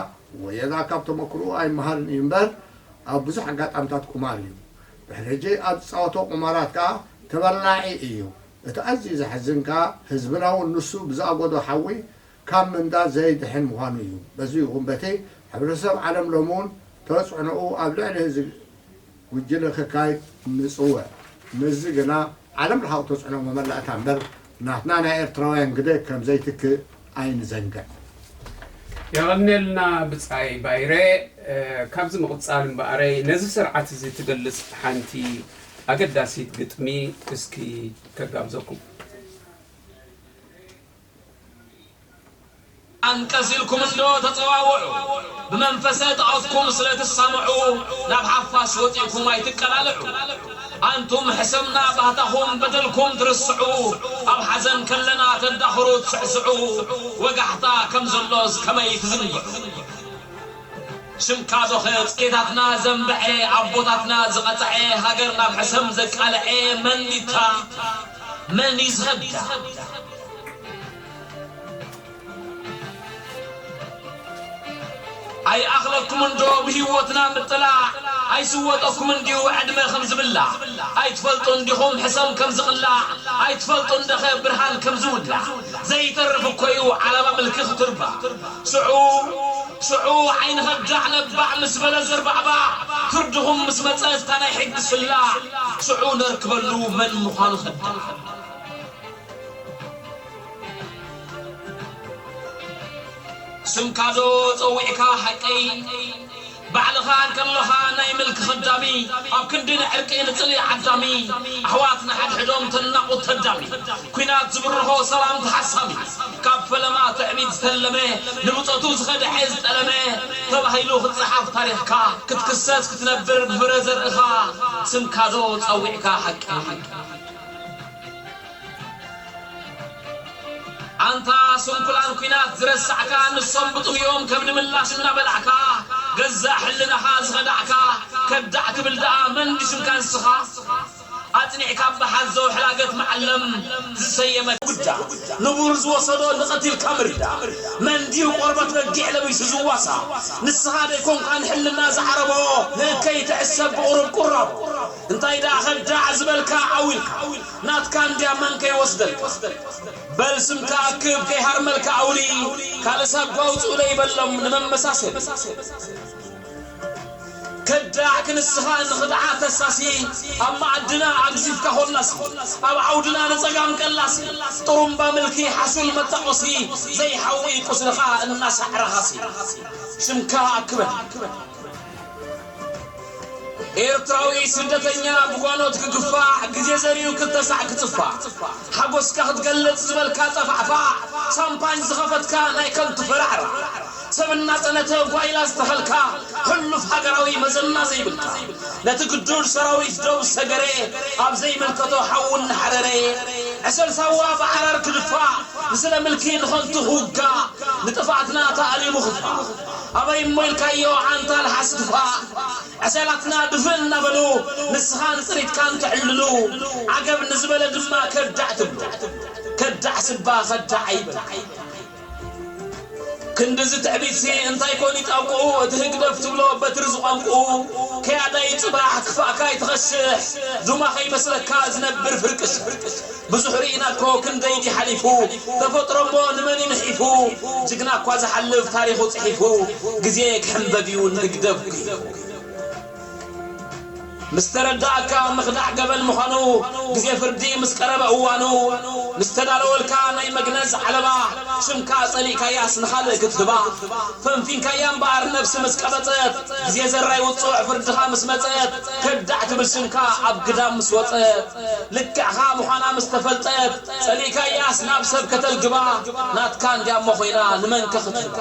ወየዳ ካብ ተመክሮኡ ኣይመሃርን እዩ እምበር ኣብ ብዙሕ ኣጋጣምታት ቁማር እዩ። ድሕሪ ሕጂ ኣብ ዝፃወቶ ቁማራት ከዓ ተበላዒ እዩ። እቲ ኣዝዩ ዘሕዝን ከዓ ህዝብና እውን ንሱ ብዝኣጎዶ ሓዊ ካብ ምንዳድ ዘይድሕን ምዃኑ እዩ። በዚ ይኹን በቲ ሕብረተሰብ ዓለም ሎሚ እውን ተፅዕኖኡ ኣብ ልዕሊ እዚ ጉጅለ ከካይድ ንፅውዕ። ምስዚ ግና ዓለም ለኻዊ ተፅዕኖ መመላእታ እምበር ናትና ናይ ኤርትራውያን ግደ ከም ዘይትክእ ኣይንዘንግዕ። የቐንየልና ብጻይ ባይረ። ካብዚ ምቕጻል እምበኣረይ ነዚ ስርዓት እዚ ትገልጽ ሓንቲ ኣገዳሲት ግጥሚ እስኪ ከጋብዘኩም። ኣንቀስ ኢልኩም እንዶ ተጸዋውዑ፣ ብመንፈሰ ጣዖትኩም ስለ ትሳምዑ፣ ናብ ሓፋሽ ወጺእኩም ኣይትቀላልዑ። ኣንቱም ሕሰምና ባህታኹም በደልኩም ትርስዑ፣ ኣብ ሓዘን ከለና ተዳኽሩ ትስዕስዑ፣ ወጋሕታ ከም ዘሎስ ከመይ ትዝንግዑ። ሽምካ ዶኸ ጽጌታትና ዘንበዐ፣ ኣቦታትና ዝቐጽዐ፣ ሃገር ናብ ሕሰም ዘቃልዐ መን ዲታ መን እዩ ዝኸዳ። ኣይኣኽለኩምን ዶ ብህይወትና ምጥላዕ? ኣይስወጠኩምን ድዩ ዕድመ ከም ዝብላዕ? ኣይትፈልጡን ዲኹም ሕሰም ከም ዝቕላዕ? ኣይትፈልጡን ደኸ ብርሃን ከም ዝውላዕ? ዘይተርፍ እኮ እዩ ዓላባ ምልኪ ክትርባዕ። ሽዑ ሽዑ ዓይኒ ከዳዕ ነባዕ ምስ በለ ዘርባዕባዕ፣ ፍርድኹም ምስ መጸ እታ ናይ ሕጊ ስላዕ፣ ሽዑ ነርክበሉ መን ምዃኑ ከዳዕ። ስምካዶ ጸዊዕካ ሓቀይ ባዕልኻ እንከለኻ ናይ ምልኪ ኸዳሚ፣ ኣብ ክንዲ ንዕርቂ ንጽልኢ ዓዳሚ፣ ኣሕዋት ንሓድሕዶም ተናቑት ተዳሚ፣ ኲናት ዝብርሆ ሰላም ተሓሳሚ፣ ካብ ፈለማ ትዕቢት ዝተለመ፣ ንብጾቱ ዝኸድዐ ዝጠለመ፣ ተባሂሉ ክጸሓፍ ታሪኽካ፣ ክትክሰስ ክትነብር ብፍረ ዘርእኻ፣ ስምካዶ ጸዊዕካ ሓቂ? ኣንታ ስንኩላን ኲናት ዝረሳዕካ፣ ንሶም ብጥምዮም ከም ንምላሽ እናበላዕካ፣ ገዛእ ሕልናኻ ዝኸዳዕካ፣ ከዳዕ ትብል ደኣ መን ድዩ ሽምካ ንስኻ? ኣጽኒዕካ ብሓዘው ሕላገት መዓለም ዝሰየመ ጉዳ፣ ንቡር ዝወሰዶ ንቐቲልካ ምርዳ፣ መን ድዩ ቆርበት በጊዕ ለቢሱ ዝዋሳ? ንስኻ ደይኮንካን ሕልና ዝዓረቦ፣ ንእከይ ትሕሰብ ብቑሩብ ቁራቦ። እንታይ ደኣ ከዳዕ ዝበልካ ዓው ኢልካ፣ ናትካ እንድያ መን ከይወስደልካ? በል ስምካ ኣክብ ከይሃርመልካ ኣውሊ፣ ካልእ ሳጓ ኣውጽኡለይ በሎም ንመመሳሰሊ። ከዳዕ ክንስኻ ንኽድዓ ተሳሲ፣ ኣብ መኣድና ኣግዚፍካ ኾናሲ፣ ኣብ ዓውድና ንጸጋም ቀላሲ፣ ጥሩምባ ምልኪ ሓሱል መጣቖሲ፣ ዘይሓዊ ቁስልኻ እናሳዕረኻሲ። ሽምካ ኣክበኒ። ኤርትራዊ ስደተኛ ብጓኖት ክግፋዕ፣ ግዜ ዘርኡ ክልተ ሳዕ ክጽፋዕ፣ ሓጎስካ ክትገልጽ ዝበልካ ጸፋዕፋዕ፣ ሳምፓኝ ዝኸፈትካ ናይ ከንቱ ፈራዕራዕ፣ ሰብ እናጸነተ ጓይላ ዝተኸልካ፣ ሕሉፍ ሃገራዊ መዘና ዘይብልካ፣ ነቲ ግዱድ ሰራዊት ደው ሰገረ፣ ኣብ ዘይምልከቶ ሓዊ እናሓረረ፣ ዕሰል ሳዋ ብዓራር ክድፋዕ፣ ንስለ ምልኪ ንኸንቱ ክውጋእ፣ ንጥፍኣትና ተኣሊሙ ክፋእ፣ ኣበይ እሞ ኢልካዮ ዓንታ ልሓስ ድፋእ፣ ዕሰላትና ድፍእ እናበሉ፣ ንስኻን ጽሪትካን ትዕልሉ፣ ዓገብ ንዝበለ ድማ ከዳዕ ትብሉ። ከዳዕ ስባ ከዳዕ ኣይበል። ክንድዚ ትዕቢትሲ እንታይ ኮን ይጣብቅኡ፣ እቲ ህግደፍ ትብሎ በትሪ ዝቋንቁኡ፣ ከያዳይ ጽባሕ ክፋእካ ይትኸስሕ፣ ዱማ ከይመስለካ ዝነብር ፍርቅሽ። ብዙሕ ርኢና እኮ ክንደይ ድዩ ሓሊፉ፣ ተፈጥሮ እሞ ንመን እዩ ንሒፉ፣ ጅግና እኳ ዝሓልፍ ታሪኹ ጽሒፉ፣ ግዜ ክሕንበብ እዩ ንህግደፍ ጒሂፉ። ምስ ተረዳእካ ምኽዳዕ ገበን ምዃኑ፣ ግዜ ፍርዲ ምስ ቀረበ እዋኑ፣ ምስ ተዳለወልካ ናይ መግነዝ ዓለባ፣ ሽምካ ጸሊእካያስ ንኻልእ ክትህባ፣ ፈንፊንካያ እምበኣር ነብሲ ምስ ቀበጸት፣ ግዜ ዘራይ ውጹዕ ፍርድኻ ምስ መጸት፣ ከዳዕ ትብል ሽምካ ኣብ ግዳም ምስ ወጸት፣ ልክዕኻ ምዃና ምስ ተፈልጠት፣ ጸሊእካያስ ናብ ሰብ ከተልግባ፣ ናትካ እንድያ እሞ ኮይና ንመንከ ክትህባ?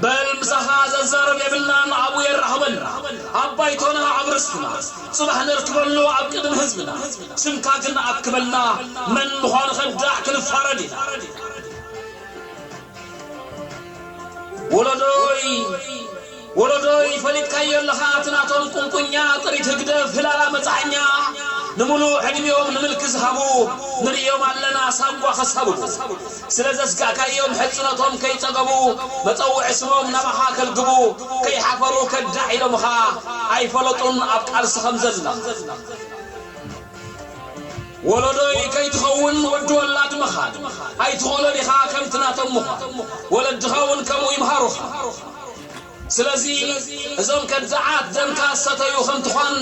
በል ምሳኻ ዘዛርብ የብልናን ኣብኡ የራኽበና፣ ኣብ ባይቶና ኣብ ርስትና፣ ጽባሕ ነርክበሉ ኣብ ቅድሚ ህዝብና፣ ሽምካ ግን ኣክበልና፣ መን ምዃኑ ከዳዕ ክንፋረድ ኢና። ወለዶይ ወለዶይ ፈሊጥካዮ ኣለኻ፣ እቲ ናቶም ቁንቁኛ ጥሪት ህግደፍ ህላላ መጽዓኛ፣ ንምሉእ ዕድሚኦም ንምልኪ ዝሃቡ፣ ንርእዮም ኣለና ሳጓ ከሳብቡ። ስለ ዘስጋእካዮም ሕጽኖቶም ከይጸገቡ፣ መጸውዒ ስሞም ናባኻ ከልግቡ፣ ከይሓፈሩ ከዳዕ ኢሎምኻ፣ ኣይፈለጡን ኣብ ቃልሲ ከም ዘላ። ወለዶይ ከይትኸውን ወዲ ወላድ ምኻን ኣይትኽእሎን ኢኻ፣ ከምቲ ናቶም ምዃን። ወለድኻ እውን ከምኡ ይምሃሩኻ። ስለዚ እዞም ከዳዓት ደምካ ዝሰተዩ ከም ትዃን፣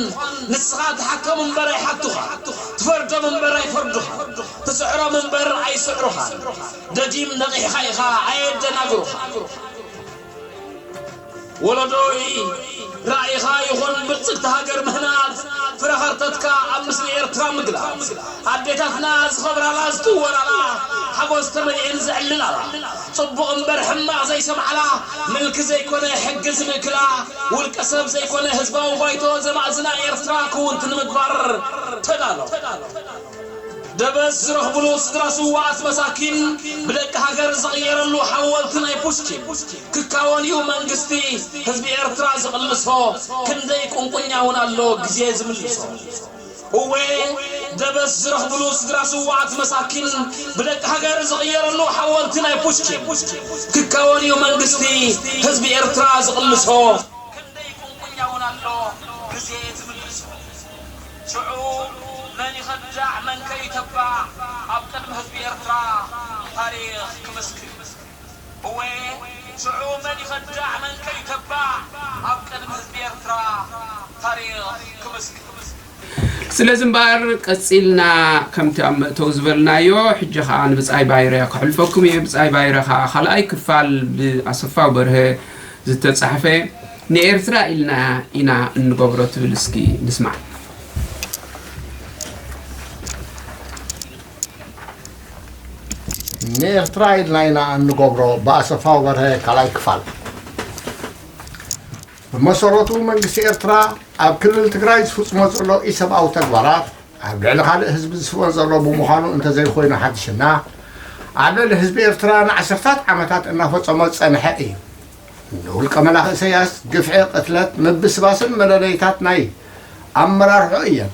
ንስኻ ትሓቶም እምበር ኣይሓቱኻ፣ ትፈርዶም እምበር ኣይፈርዱኻ፣ ትስዕሮም እምበር ኣይስዕሩኻን። ደጊም ነቒሕኻ ኢኻ፣ ኣየደናግሩኻ። ወለዶይ ራእይኻ ይኹን ብልጽግቲ ሃገር ምህናጽ፣ ፍረ ኸርተትካ ኣብ ምስሊ ኤርትራ ምግላጽ። ኣዴታትና ዝኸብራላ ዝጥወራላ፣ ሓጎስ ተመሊኤን ዘዕልላላ፣ ጽቡቕ እምበር ሕማቕ ዘይሰምዓላ፣ ምልኪ ዘይኮነ ሕጊ ዝምእክላ፣ ውልቀ ሰብ ዘይኮነ ህዝባዊ ባይቶ ዘማእዝና ኤርትራ ክውንቲ ንምግባር ተዳሎ። ደበስ ዝረኽብሉ ስድራ ስዉኣት መሳኪን ብደቂ ሃገር ዝቕየረሉ ሓወልቲ ናይ ፑሽኪን ክካወን እዩ መንግስቲ ህዝቢ ኤርትራ ዝቕልሶ። ክንደይ ቁንቁኛ እውን ኣሎ ግዜ ዝምልሶ። እወ ደበስ ዝረኽብሉ ስድራ ስዉኣት መሳኪን ብደቂ ሃገር ዝቕየረሉ ሓወልቲ ናይ ፑሽኪን ክካወን እዩ መንግስቲ ህዝቢ ኤርትራ ዝቕልሶ። ክንደይ ቁንቁኛ እውን ኣሎ ግዜ ዝምልሶ። ሽዑ መን ይኸዳዕ መን ከ ይተባዕ ኣብ ቅድሚ ህዝቢ ኤርትራ ታሪኽ ክምስክር። እወ ሽዑ መን ይኸዳዕ መን ከ ይተባዕ ኣብ ቅድሚ ህዝቢ ኤርትራ ታሪኽ ክምስክር። ስለዚ እምበኣር ቀጺልና ከምቲ ኣብ መእተዊ ዝበልናዮ፣ ሕጂ ኸኣ ንብጻይ ባይረ ከሕልፈኩም እየ። ብጻይ ባይረ ኸኣ ካልኣይ ክፋል ብኣሰፋው በርሀ ዝተጻሕፈ ንኤርትራ ኢልና ኢና እንገብሮ ትብል እስኪ ንስማዕ። ንኤርትራ ኢልና ኢና እንገብሮ ብኣሰፋው በርሀ ካልኣይ ክፋል። ብመሰረቱ መንግስቲ ኤርትራ ኣብ ክልል ትግራይ ዝፍጽሞ ዘሎ ኢሰብኣዊ ተግባራት ኣብ ልዕሊ ካልእ ህዝቢ ዝፍጸም ዘሎ ብምዃኑ እንተዘይኮይኑ ሓድሽና ኣብ ልዕሊ ህዝቢ ኤርትራ ንዓሰርታት ዓመታት እናፈጸሞ ዝጸንሐ እዩ። ንውልቀ መላኺ ኢሰያስ ግፍዒ፣ ቅትለት፣ ምብስባስን መለለይታት ናይ ኣመራርሕኡ እየን።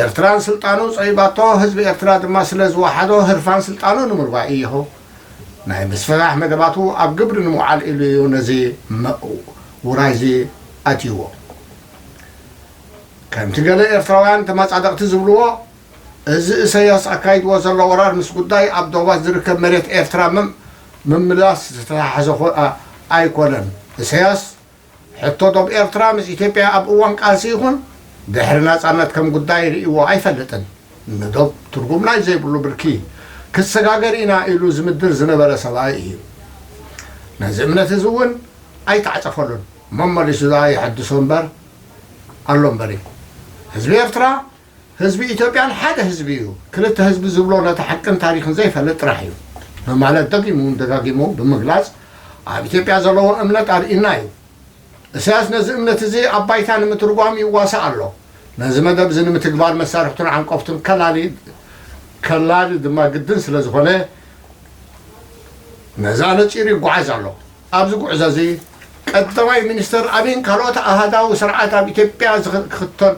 ኤርትራን ስልጣኑ ጸቢባቶ፣ ህዝቢ ኤርትራ ድማ ስለ ዝወሓዶ ህርፋን ስልጣኑ ንምርዋይ እይኹ ናይ ምስፍሕፋሕ መደባቱ ኣብ ግብሪ ንምውዓል ኢሉ እዩ ነዚ ውራይዚ ኣትይዎ። ከምቲ ገለ ኤርትራውያን ተመጻደቕቲ ዝብልዎ፣ እዚ እሰያስ ኣካይድዎ ዘሎ ወራር ምስ ጉዳይ ኣብ ዶባት ዝርከብ መሬት ኤርትራ ምምላስ ዝተተሓሓዘ ኣይኮነን። እሰያስ ሕቶ ዶብ ኤርትራ ምስ ኢትዮጵያ ኣብ እዋን ቃልሲ ይኹን ድሕሪ ናጻነት ከም ጉዳይ ርእይዎ ኣይፈልጥን። ንዶብ ትርጉም ናይ ዘይብሉ ብርኪ ክሰጋገር ኢና ኢሉ ዝምድር ዝነበረ ሰብኣይ እዩ። ነዚ እምነት እዚ እውን ኣይተዓጸፈሉን። መመሊሱ ደኣ የሐድሶ እምበር ኣሎ እምበሪ። ህዝቢ ኤርትራ ህዝቢ ኢትዮጵያን ሓደ ህዝቢ እዩ። ክልተ ህዝቢ ዝብሎ ነቲ ሓቅን ታሪኽን ዘይፈልጥ ጥራሕ እዩ በማለት ደጊሙ ደጋጊሙ ብምግላጽ ኣብ ኢትዮጵያ ዘለዎ እምነት ኣርእዩና እዩ። እሰያስ ነዚ እምነት እዚ ኣብ ባይታ ንምትርጓም ይዋሳእ ኣሎ። ነዚ መደብ እዚ ንምትግባር መሳርሕቱን ዓንቀፍቱን ከላሊ ከላሊ ድማ ግድን ስለ ዝኾነ ነዚ ኣነጺሩ ይጓዓዝ ኣሎ። ኣብዚ ጉዕዞ እዚ ቀዳማይ ሚኒስተር ኣቢን ካልኦት ኣሃዳዊ ስርዓት ኣብ ኢትዮጵያ ዝኽተል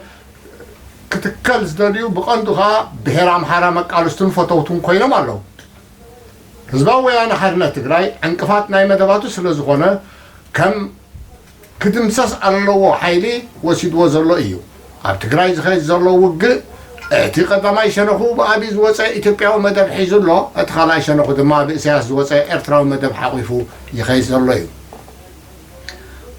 ክትከል ዝደልዩ ብቐንዱ ከኣ ብሄር ኣምሓራ መቃልስቱን ፈተውቱን ኮይኖም ኣለዉ። ህዝባዊ ወያነ ሓርነት ትግራይ ዕንቅፋት ናይ መደባቱ ስለ ዝኾነ ከም ክድምሰስ ኣለዎ ሓይሊ ወሲድዎ ዘሎ እዩ። ኣብ ትግራይ ዝኸይድ ዘሎ ውግእ እቲ ቀዳማይ ሸነኹ ብኣቢ ዝወፀ ኢትዮጵያዊ መደብ ሒዙ ኣሎ፣ እቲ ካልኣይ ሸነኹ ድማ ብእሰያስ ዝወፀ ኤርትራዊ መደብ ሓቒፉ ይኸይድ ዘሎ እዩ።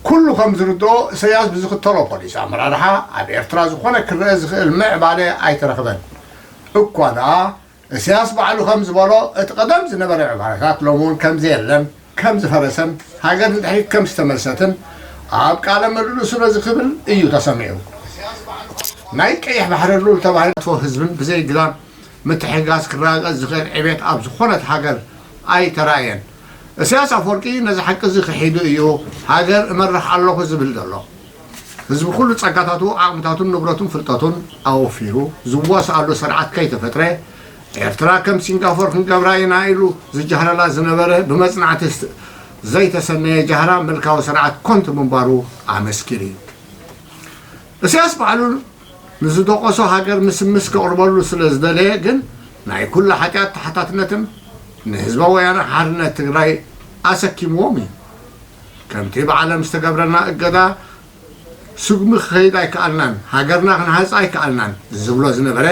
ኩሉ ከም ዝርድኦ እሰያስ ብዝኽተሎ ፖሊሲ ኣመራርሓ ኣብ ኤርትራ ዝኾነ ክረአ ዝኽእል ምዕባለ ኣይተረኽበን። እኳ ደኣ እሰያስ ባዕሉ ከም ዝበሎ እቲ ቀደም ዝነበረ ምዕባለታት ሎሚ እውን ከም ዘየለን ከም ዝፈረሰን ሃገር ንድሕሪት ከም ዝተመልሰትን ኣብ ቃለ ምልልሱ ነዚ ክብል እዩ ተሰሚዑ። ናይ ቀይሕ ባሕሪ ልኡል ተባሂሉ ተሳትፎ ህዝብን ብዘይ ግዳም ምትሕግጋዝ ክረጋገጽ ዝኽእል ዕቤት ኣብ ዝኾነት ሃገር ኣይተራእየን። እሰያስ ኣፈወርቂ ነዚ ሓቂ እዚ ክሒዱ እዩ ሃገር እመርሕ ኣለኹ ዝብል ዘሎ። ህዝቢ ኩሉ ጸጋታቱ፣ ዓቕምታቱን ንብረቱን ፍልጠቱን ኣወፊሩ ዝዋስኣሉ ስርዓት ከይተፈጥረ፣ ኤርትራ ከም ሲንጋፎር ክንገብራ ኢና ኢሉ ዝጃህረላ ዝነበረ ብመጽናዕቲ ዘይተሰነየ ጃህራ ምልካዊ ስርዓት ኮንቱ ምንባሩ ኣመስኪሩ እዩ። እሰያስ ባዕሉ ንዝደቆሶ ሃገር ምስምስ ከቕርበሉ ስለ ዝደለየ ግን ናይ ኩሉ ሓጢኣት ተሓታትነትን ንህዝባዊ ወያነ ሓርነት ትግራይ ኣሰኪምዎም እዩ። ከምቲ ብዓለም ዝተገብረልና እገዳ ስጉሚ ክኸይድ ኣይከኣልናን፣ ሃገርና ክንሃንጽ ኣይከኣልናን ዝብሎ ዝነበረ፣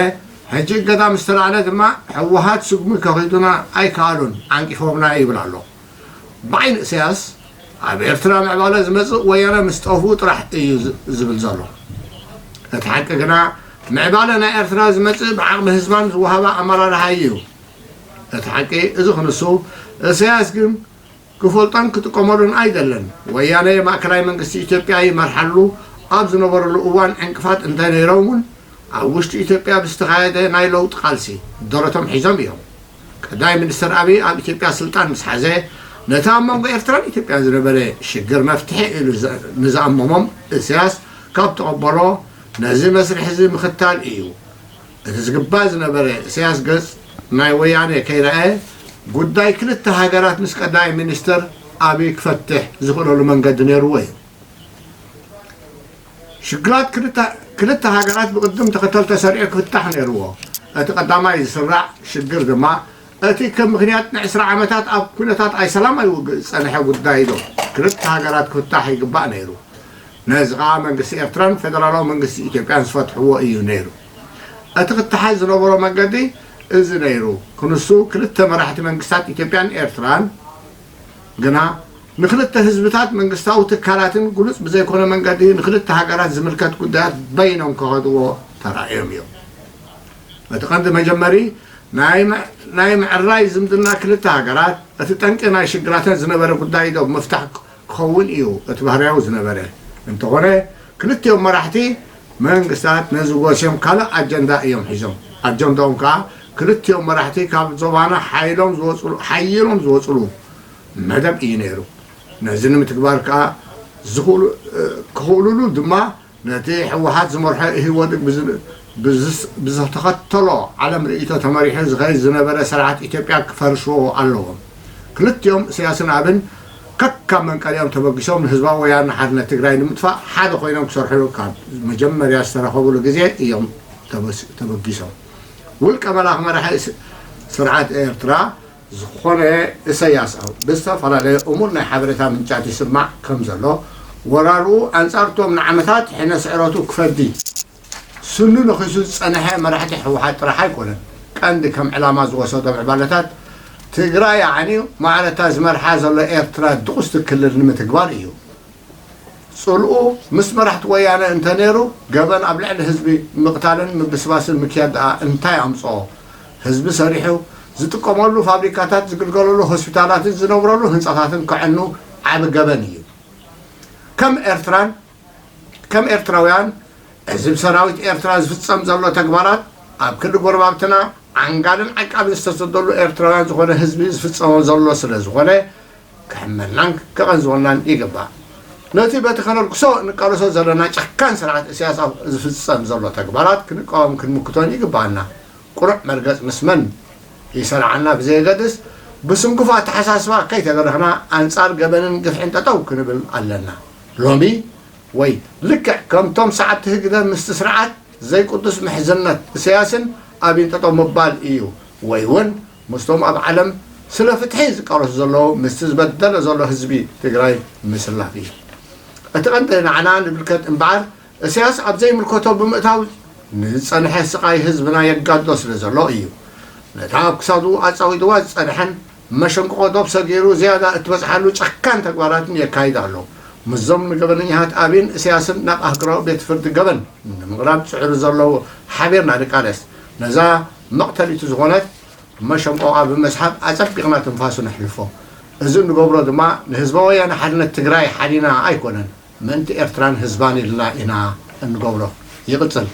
ሕጂ እገዳ ምስ ተላዕለ ድማ ህወሓት ስጉሚ ከኺዱና ኣይከኣሉን፣ ዓንቂፎምና ይብል ኣሎ። ብዓይኒ እሰያስ ኣብ ኤርትራ ምዕባለ ዝመጽእ ወያነ ምስ ጠፍኡ ጥራሕ እዩ ዝብል ዘሎ። እቲ ሓቂ ግና ምዕባለ ናይ ኤርትራ ዝመጽእ ብዓቕሚ ህዝባን ዝወሃባ ኣመራርሓ እዩ። እቲ ሓቂ እዚ ክንሱ እሰያስ ግን ክፈልጦን ክጥቀመሉን ኣይደለን። ወያነ ማእከላይ መንግስቲ ኢትዮጵያ ይመርሓሉ ኣብ ዝነበረሉ እዋን ዕንቅፋት እንተነይሮም እውን ኣብ ውሽጢ ኢትዮጵያ ብዝተኻየደ ናይ ለውጢ ቃልሲ ደረቶም ሒዞም እዮም። ቀዳማይ ሚኒስትር ኣብይ ኣብ ኢትዮጵያ ስልጣን ምስ ሓዘ ነቲ ኣብ መንጎ ኤርትራን ኢትዮጵያን ዝነበረ ሽግር መፍትሒ ኢሉ ንዝኣመሞም እስያስ ካብ ተቐበሎ ነዚ መስርሕ እዚ ምኽታል እዩ። እቲ ዝግባእ ዝነበረ እስያስ ገጽ ናይ ወያነ ከይረኣየ ጉዳይ ክልተ ሃገራት ምስ ቀዳማይ ሚኒስተር ኣብይ ክፈትሕ ዝኽእለሉ መንገዲ ነይርዎ እዩ። ሽግራት ክልተ ሃገራት ብቕድም ተኸተል ተሰሪዑ ክፍታሕ ነይርዎ። እቲ ቀዳማይ ዝስራዕ ሽግር ድማ እቲ ከም ምኽንያት ንዕስራ ዓመታት ኣብ ኩነታት ኣይሰላም ኣይውግእ ዝጸንሐ ጉዳይ ዶ ክልተ ሃገራት ክፍታሕ ይግባእ ነይሩ። ነዚ ኸኣ መንግስቲ ኤርትራን ፌደራላዊ መንግስቲ ኢትዮጵያን ዝፈትሕዎ እዩ ነይሩ። እቲ ክተሓዝ ዝነበሮ መገዲ እዚ ነይሩ ክንሱ ክልተ መራሕቲ መንግስታት ኢትዮጵያን ኤርትራን ግና ንክልተ ህዝብታት መንግስታዊ ትካላትን ግሉጽ ብዘይኮነ መንገዲ ንክልተ ሃገራት ዝምልከት ጉዳያት በይኖም ከኸድዎ ተራእዮም እዮም። እቲ ቀንዲ መጀመሪ ናይ ምዕራይ ዝምድና ክልተ ሃገራት እቲ ጠንቂ ናይ ሽግራተን ዝነበረ ጉዳይ ዶ ምፍታሕ ክኸውን እዩ እቲ ባህርያዊ ዝነበረ። እንተኾነ ክልቲኦም መራሕቲ መንግስታት ነዚ ጎስዮም ካልእ ኣጀንዳ እዮም ሒዞም። ኣጀንዳኦም ከዓ ክልቲኦም መራሕቲ ካብ ዞባና ሓይሎም ዝወፅሉ ሓይሎም ዝወፅሉ መደብ እዩ ነይሩ። ነዚ ንምትግባር ከዓ ዝኽእሉ ክኽእሉሉ ድማ ነቲ ህወሓት ዝመርሖ ኢህወዴግ ብዝተኸተሎ ዓለም ርእይቶ ተመሪሑ ዝኸይድ ዝነበረ ስርዓት ኢትዮጵያ ክፈርሽዎ ኣለዎም። ክልቲኦም ኢሳያስን ኣብን ከካብ መንቀሊኦም ተበጊሶም ንህዝባዊ ወያነ ሓርነት ትግራይ ንምጥፋእ ሓደ ኮይኖም ክሰርሑ ካብ መጀመርያ ዝተረኸብሉ ግዜ እዮም ተበጊሶም። ውልቀ መላኺ መራሒ ስርዓት ኤርትራ ዝኾነ ኢሳያስ ብዝተፈላለየ እሙን ናይ ሓበሬታ ምንጫት ይስማዕ ከም ዘሎ፣ ወራርኡ ኣንጻርቶም ንዓመታት ሕነ ስዕረቱ ክፈዲ ስኑ ነኺሱ ዝጸንሐ መራሕቲ ህወሓት ጥራሕ ኣይኮነን ቀንዲ ከም ዕላማ ዝወሰዶ ምዕባለታት ትግራይ ኣዕንዩ ማዕረታ ዝመርሓ ዘሎ ኤርትራ ድቑስቲ ክልል ንምትግባር እዩ። ጽልኡ ምስ መራሕቲ ወያነ እንተነይሩ ገበን ኣብ ልዕሊ ህዝቢ ምቕታልን ምብስባስን ምክያድ ደኣ እንታይ ኣምጽኦ? ህዝቢ ሰሪሑ ዝጥቀመሉ ፋብሪካታት ዝግልገለሉ ሆስፒታላትን ዝነብረሉ ህንጻታትን ከዐኑ ዓቢ ገበን እዩ። ከም ኤርትራን ከም ኤርትራውያን እዚ ብሰራዊት ኤርትራ ዝፍጸም ዘሎ ተግባራት ኣብ ክንዲ ጎረባብትና ዓንጋልን ዓቃብን ዝተሰደሉ ኤርትራውያን ዝኾነ ህዝቢ ዝፍጸሞ ዘሎ ስለ ዝኾነ ክሕመልናን ከቐንዝወናን ይግባእ። ነቲ በቲ ከነልግሶ እንቃለሶ ዘለና ጨካን ስርዓት እስያስ ዝፍጸም ዘሎ ተግባራት ክንቃወም ክንምክቶን ይግባኣና። ቁሩዕ መርገጽ ምስ መን ይሰርዓና ብዘየገድስ ብስንኩፍ ኣተሓሳስባ ከይተገረኽና ኣንጻር ገበንን ግፍዕን ጠጠው ክንብል ኣለና። ሎሚ ወይ ልክዕ ከምቶም ሰዓብቲ ህግደፍ ምስቲ ስርዓት ዘይቅዱስ ምሕዝነት እስያስን ኣብይን ጠጠው ምባል እዩ ወይ እውን ምስቶም ኣብ ዓለም ስለ ፍትሒ ዝቃለሱ ዘለዉ ምስቲ ዝበደለ ዘሎ ህዝቢ ትግራይ ምስላፍ እዩ። እቲ ቀንዲ ንዓና ንምልከት እምበኣር እስያስ ኣብ ዘይምልከቶ ብምእታው ንዝጸንሐ ስቓይ ህዝብና የጋዶ ስለ ዘሎ እዩ። ነታ ኣብ ክሳዱ ኣጻዊድዋ ዝጸንሐን መሸንቅቖ ዶብ ሰጊሩ ዝያዳ እትበጽሓሉ ጨካን ተግባራትን የካይድ ኣሎ። ምስዞም ንገበነኛታት ኣብይን እስያስን ናብ ኣህጉራዊ ቤት ፍርዲ ገበን ንምቕራብ ጽዕሩ ዘለዉ ሓቢርና ንቃለስ። ነዛ መቕተሊቱ ዝኾነት መሸንቆቓ ብምስሓብ ኣጸቢቕና ትንፋሱ ነሕልፎ። እዚ እንገብሮ ድማ ንህዝባዊ ወያነ ሓርነት ትግራይ ሓሊና ኣይኮነን፣ ምእንቲ ኤርትራን ህዝባን ኢልና ኢና እንገብሮ። ይቕጽል።